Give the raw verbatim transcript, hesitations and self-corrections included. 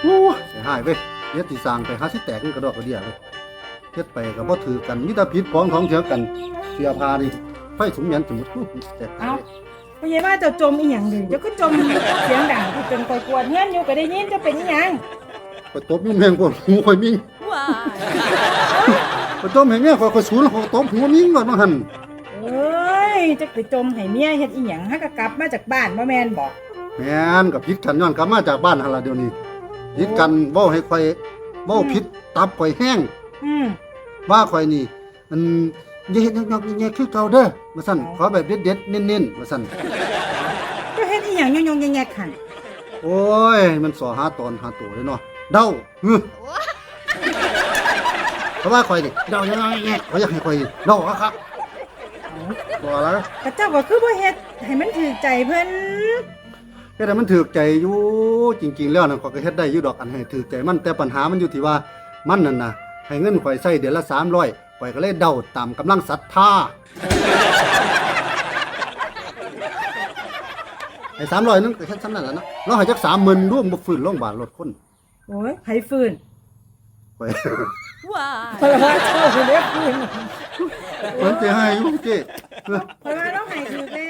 โอ้ย เสียหายเว้ย เฮ็ดสิสร้างไปหาสิแตกมันกระดอกกระเดี่ยเว้ย เฮ็ดไปก็บ่ถือกัน มีแต่ผิดพ้องท้องเถียงกัน เสื้อผ้านี่ ไฟสุมเหม็นสมมุติ อู้ แตก เอ้า พ่อใหญ่ว่าเจ้าจมอีหยังเด้ เจ้าคือจมเสียงดัง จนข่อยกวาดเฮือนอยู่ก็ได้ยิน เจ้าเป็นอีหยัง ข่อยตบยุงแมงปวดหูข่อยมิง ว้าย ข่อยจมให้เมียข่อย ข่อยสูนแล้วข่อยตบหัวมิงก่อนว่าหั่น เอ้ย จักไปจมให้เมียเฮ็ดอีหยัง หากะกลับมาจากบ้านบ่แม่นบ่ แม่น ก็ผิดกันย้อนกลับมาจากบ้านหั่นล่ะเดี๋ยวนี้ ผิดกัน เว้าให้ข่อย เว้า อืม ผิดตับข่อยแห้ง อืม ว่าข่อยนี่ อัน อย่าเฮ็ดยอกๆแยกๆคือเก่าเด้อ ว่าซั่น เอ้า ขอแบบเด็ดๆเน้นๆ ว่าซั่น เจ้าเฮ็ดอีหยังยอกๆแยกๆหั่น โอ้ย มันสอหาตอนหาตัวเลยเนาะ เดา เฮ้อ เพราะว่าข่อยนี่ เดายอกๆแยกๆ ข่อยอยากให้ข่อยเดาคักๆ บ่แล้ว กะเจ้าก็คือบ่เฮ็ดให้มันถูกใจเพิ่น เฮ็ดให้มันถูกใจอยู่ จริงๆแล้วนั่นข่อยก็เฮ็ดได้อยู่ดอก อันให้ถูกใจมัน แต่ปัญหามันอยู่ที่ว่า มันนั่นน่ะ ให้เงินข่อยใช้เดือนละสามร้อย ข่อยก็เลยเดาตามกำลังศรัทธา ให้สามร้อยนึงก็เฮ็ดส่ำนั่นล่ะเนาะ ลองให้จักสามหมื่นดู บ่ฟื้นโรงบาลโลดคน โอ้ย ไผฟื้น ข่อย ว้าย ข่อยว่าเจ้าเด้อฟื้น เพิ่นสิให้อยู่เจ้ ข่อยว่าลองให้ถูกแน่